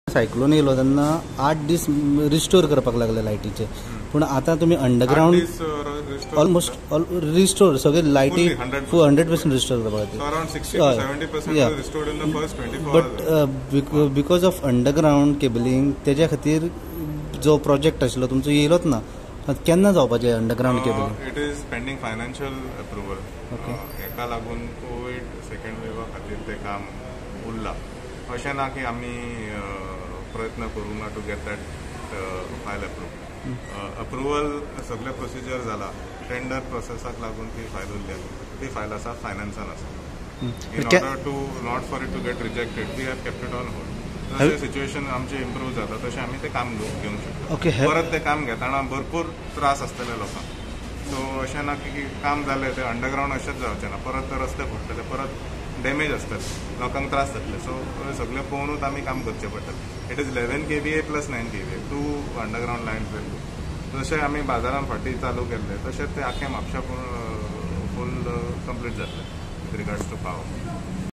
Cyclone येयलो तेन्ना 8 दीस रिस्टोर करपाक लागले लायटीचे, पूण आतां तुमी अंडरग्रावंड 8 दीस restore. Almost restore सगळे लायटी. Fully, 100%. 100% restore करपाक So around 60 to 70% was restored in the first 24 but hours. Because of underground cabling, तेज्या खातीर जो प्रोजेक्ट आशिल्लो तुमचो येयलोच ना. केन्ना जावपाचें underground cabling? It is pending financial approval. हेका लागून कोवीड सेकंड वेवा खातीर तें काम उरलां. अशें ना की आमी प्रयत्न करूंक ना to get that file approve. Approval सगळे प्रोसिजर जाला, टेंडर प्रोसेसाक लागून ती फायल उरल्या. ती फायल आसा, फायनान्सान आसा. In order to not for it to get rejected, we have kept it on hold. जशें सिच्युएशन आमचें इम्प्रूव जाता, तशें आमी तें काम घेवंक शकता. परत तें काम घेतना भरपूर त्रास आसतले लोकांक. सो अशें ना की काम जालें, तें अंडरग्रावंड अशेंच जावचें ना. परत ते रस्ते फुट्टले, परत डॅमेज आसतले, लोकांक त्रास जातले. सो सगळें पळोवनूच आमी काम करचें पडटलें. It is 11 kVA plus 9 kVA, two underground lines. जशें आमी बाजारान फाटीं चालू केल्लें, तशेंच तें आख्खें म्हापशा फूल कंप्लीट जातलें विथ रिगार्ड्स टू पावर.